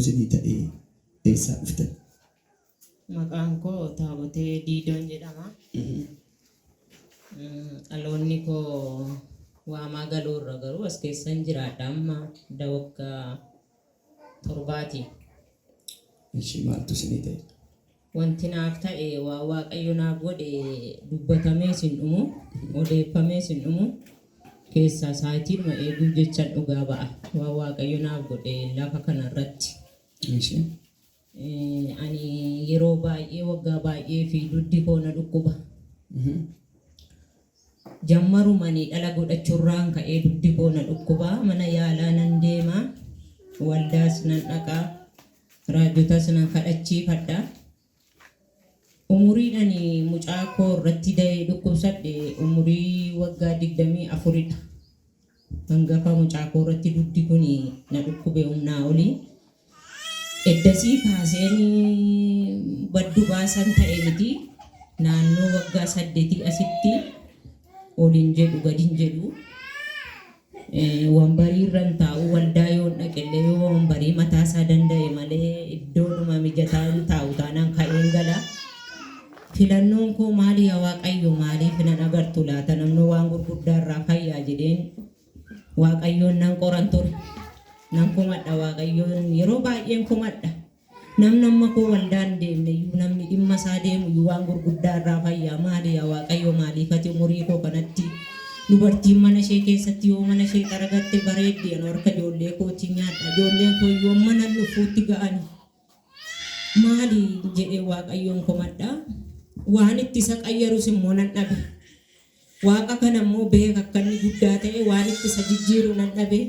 isinii ta'e? Eessaa dhuftan? Maqaan koo Taabotee Diidoon jedhama. Dhaloonni koo Waamaa Galoorra, garuu as keessan jiraadha amma waggaa 7ti. Ishii maaltu isinii ta'e? Wanti naaf ta'e, waa Waaqayyo naaf godhe dubbatamee sin dhumu, odeeffamee sin dhumu. Keessaa saayitiidhuma eeguuf jechan dhugaa ba'a. Waa Waaqayyo naaf godhe lafa kanarratti. Ishii. Ani yeroo baay'ee, waggaa baay'ee fi duddi koo na dhukkuba. Jammarumanii dhala godhachuurraan ka'ee duddi koo na dhukkuba. Mana yaalaa nan deema. Waldaas nan dhaqaa. Raajotas nan kadhachiifadha. Umuriin ani mucaa koo irratti da'ee dhukkubsadhe umurii waggaa 24dha. Hangafa mucaa koo irratti duddi kun na dhukkube humnaa olii. Eddasii kaaseen baddu baasan ta'e miti. Naannoo waggaa 8 asitti olin jedhu gadin jedhu. Wambarii irra hin taa'u. Waldaa yoon dhaqellee yoo wambarii mataa isaa danda'e malee iddoodhuma mijataa hin taa'u taanaan ka'een gala. Filannoon koo maali? Yaa Waaqayyo, maaliif nan agartu laata? Namni waan gurguddaa irraa fayyaa jedheen Waaqayyoon nan qoran ture. Nan komadha Waaqayyoon, yeroo baay'een komadha. Namni amma koo waldaan deemne iyyuu, namni dhimma isaa deemu iyyuu waan gurguddaa irraa fayyaa. Maali yaa Waaqayyo, maaliif ati umurii koo kanatti? Dubartiin mana ishee keessatti yoo mana ishee xaragatte bareeddi. Ani harka ijoollee kootii nyaadha. Ijoolleen koo iyyuu amma nan dhufuutti ga'ani. Maali jedhee Waaqayyoon komadha. Waan itti isa qayyarus immoo nan dhabe. Waaqa kana immoo beeka akka inni guddaa ta'e, waan itti isa jijjiiru nan dhabe.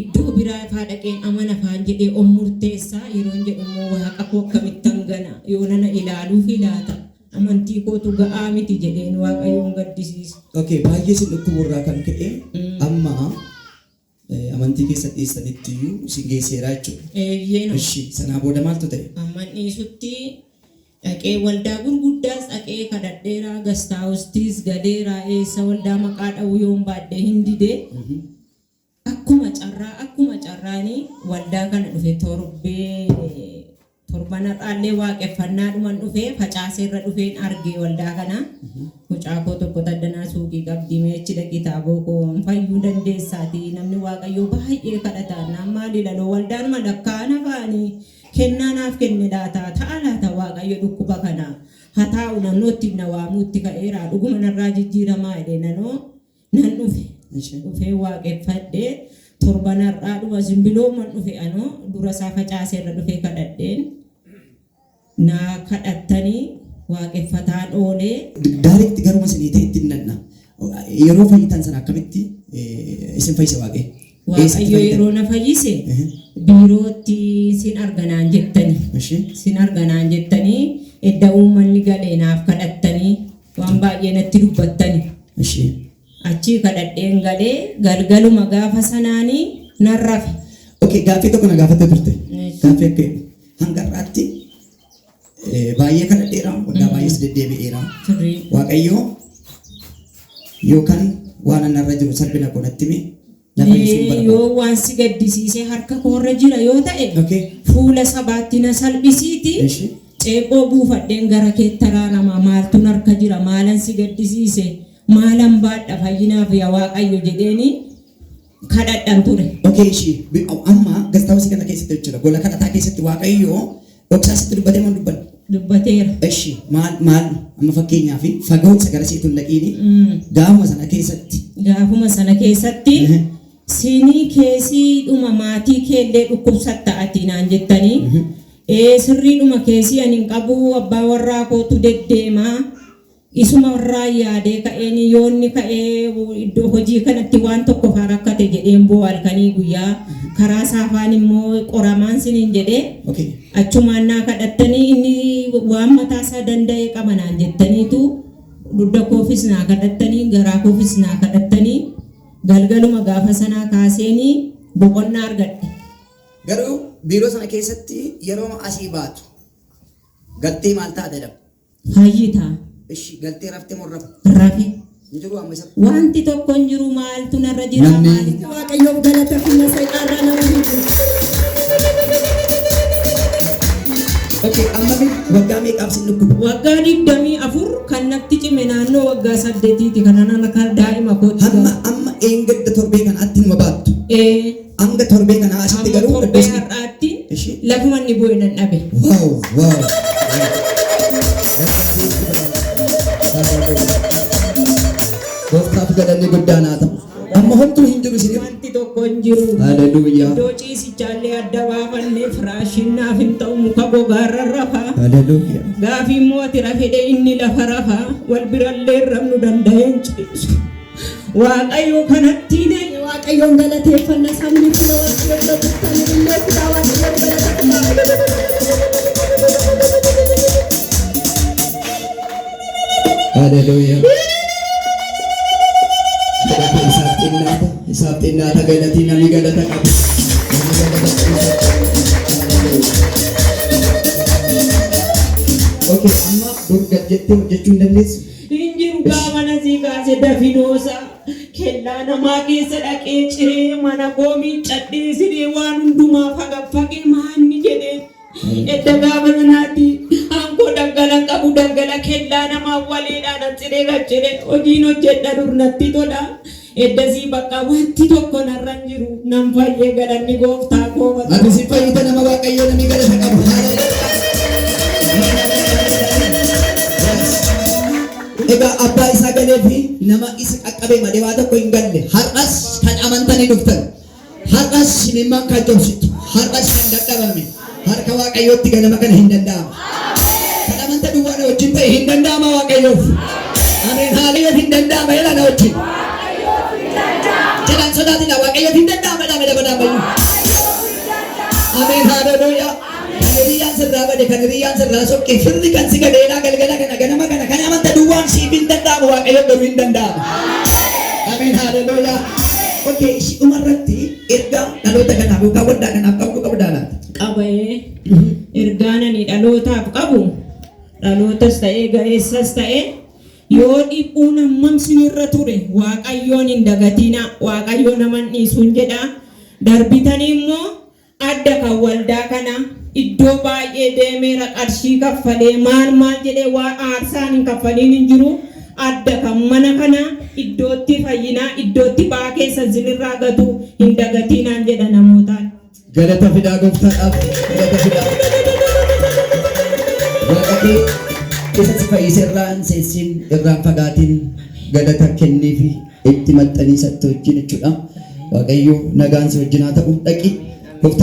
Iddoo biraa faa dhaqeen amana faan jedhee of murteessaa yeroon jedhu immoo, Waaqa koo akkamittan gana? Yoo nana ilaaluufi laata? Amantii kootu ga'aa miti jedheen Waaqayyoon gaddisiisa. Okay, baay'ee isin dhukkuburraa kan ka'e amma amantii keessa dhiistanitti iyyuu isin geesseeraa jechuudha. Eeyyeen. Ishi sanaa booda maaltu ta'e? Amman dhiisutti dhaqee waldaa gurguddaas dhaqee kadhadheeraa, gastaawustiis galeeraa, eessa waldaa maqaa dha'uu yoon baadhee hin didee. Akkuma carraanii waldaa kana dhufe. Torbee torban har'aallee waaqeffannaadhuman dhufee facaaseerra dhufeen arge waldaa kana. Mucaa koo tokko taddanaa suuqii qabdi, meechi dhaqi, taaboo koo fayyuu dandeessaati, namni Waaqayyoo baay'ee kadhata naan. Maali laloo waldaanuma lakkaa'an afaanii kennaa naaf kenne laata ta'a laata? Waaqayyo dhukkuba kana haa taa'u, naannootti na waamuutti ka'eera, dhuguma narraa jijjiiramaa jedhee nanoo nan dhufe. Dhufee waaqeffadhee torban har'aa dhuma zimbilooman dhufe. Anoo dura isaa facaaseerra dhufee kadhadheen, naa kadhattanii waaqeffataan oolee. Direct garuma isinii ta'e ittiin nanna. Yeroo fayyitan sana akkamitti isin fayyise Waaqayyo? Waaqayyo yeroo na fayyise biirootti sin arganaan jettanii. Sin arganaan jettanii, edda uummanni galee naaf kadhattanii, waan baay'ee natti dubbattanii. Achii kadhadheen galee galgaluma gaafa sanaanii nan rafe. Okay, gaaffii tokko na gaafattee turte. Gaaffii akka hanga har'aatti baay'ee kadhadheera, waldaa baay'ees deddeebi'eera. Waaqayyo yookaan waan anarra jiru salphina koo natti himi, na fayyisuun barbaada. Yoo waan si gaddisiisee harka koorra jira yoo ta'e, fuula sabaatti na salphisiiti. Ceephoo buufadheen gara keetti araarama. Maaltu harka jira? Maalan si gaddisiise? Maalan baadha fayyinaaf yaa Waaqayyo jedheeni kadhadhan ture. Okay, ishii amma gastaawusii kana keessatti jechuudha. Gola kadhataa keessatti Waaqayyo dhoksaa sitti dubbatee moo hin dubbanne? Dubbateera. Ishi maal maal? Amma fakkeenyaaf fagoon gara siitu hin dhaqiini, gaafuma sana keessatti. Gaafuma sana keessatti siinii keesii dhuma maatii keellee dhukkubsatta ati naan jettanii. Ee, sirriidhuma, keesii ani hin qabu, abbaa warraa kootu deddeemaa. Isuma irraa yaadee ka'een, yoonni ka'ee iddoo hojii kanatti waan tokko faa rakkate jedheen boo halkanii guyyaa karaa saafaan immoo qoramaan siniin jedhee. Achumaan naa kadhattanii, inni waan mataa isaa danda'e qaba naan jettaniitu, dugda koofis naa kadhattanii, garaa koofis naa kadhattanii, galgaluma gaafa sanaa kaaseenii boqonnaa argadhe. Garuu biiroo sana keessatti yeroo asii baatu galtee maal taate jedhama? Fayyitaa. Ishi galtee raftee moo rafu? Rafe. Hin jiru amma isa. Wanti tokko hin jiru. Maaltu narra jira? Namni- Maalitu Waaqayyoof galata finna, seexaarraa nama hin jiru. Okay, amma waggaa meeqaaf sin dhukkuba? Waggaa 24 kan natti cime naannoo waggaa 8ti kanan akka daa'ima kootti. Hamma amma eengadda torbee kanaatti numa baattu. Ee. Hanga torbee kanaa asitti Amma garuu torbee iddoo har'aatti Ishee. lafuma inni bu'e nan dhabe. Wow, wow. Gooftaaf galanni guddaan haa ta'u. Amma homtuu hin jiru isin. Wanti tokko hin jiru. Haleluuyaa. Iddoo ciisichaallee adda baafannee firaashiin naaf hin ta'u muka gogaarra rafaa. Haleluuyaa. Gaafii immoo ati rafedhe inni lafa rafaa wal birallee hin rafnu danda'ee hin ciisu. Waaqayyo kanatti hin Waaqayyoon galateeffanna sabni fuula Waaqayyoo dura jirtan illee fidaa Waaqayyoon galateeffadhaa. Haleluuyaa. Galata isaaf xinnaata, isaaf xinnaata galatii namni galata qabu. Namni galata qabu. Okay, amma dur gad jettee hojjechuu hin dandeessu? Hin jiru gaafa nasii kaase dafinoosa kellaa namaa keessa dhaqee ciree mana koo miiccadhee siree waan hundumaa fagaffaqee maanni jedhee edda gaafa sanaatti hankoo daggala qabu daggala kellaa namaa waleedhaan ciree qaccire hojiin hojjedha dur natti tola eddasii bakka wanti tokko narra hin jiru nan fayyee galanni gooftaa koo Ati si fayyita nama Waaqayyoo namni galata qabu. Haleluuyaa. Yes. Egaa abbaa isaa galee fi nama isa qaqqabe malee waa tokko hin galle. Har'as kan amantanii dhuftan. Har'as imimmaan kan cobsitu. Har'as kan dadhabame. Harka Waaqayyootti ganama kana hin danda'ama. Kan amanta duwwaa na wajjin ta'e hin danda'ama Waaqayyoof. Ameen. Haaliyyoof hin danda'ama jedha na wajjin. Jedhan sodaatina Waaqayyoof hin danda'ama jedhame dabalaamayyuu. Ameen. Haleluuyaa. Kan hiriyyaan sirraa bade, kan hiriyyaan sirraa soqqe, firri kan si gadeelaa galgala kana ganama kana kan amanta duwwaan siif hin danda'amu Waaqayyoon garuu hin danda'ama. Ameen. Haleluuyaa. Okay, ishii dhumarratti ergaa dhaloota kanaaf yookaan waldaa kanaaf qabdu qabdaa laata? Qabee ergaan ani dhalootaaf qabu dhalootas ta'ee ga'eessas ta'ee yoo dhiphuun hammam sinirra ture Waaqayyoon hin dagatinaa Waaqayyo naman dhiisuun jedha darbitanii immoo adda kan waldaa kana iddoo baay'ee deemeera qarshii kaffalee maal maal jedhee waa aarsaan hin kaffaliin hin jiru adda kan mana kana iddootti fayyinaa iddootti ba'aa keessan sinirraa gatu hin dagatinaan jedha namootaan. Galata fidaa gooftaadhaaf. Galata fidaa. Waaqa kee isa si fayyise irraa hin seessin irraa hin fagaatin galata kenniifi itti maxxanii isatti wajjin jechuudha. Waaqayyo nagaan si wajjin haa ta'u dhaqi.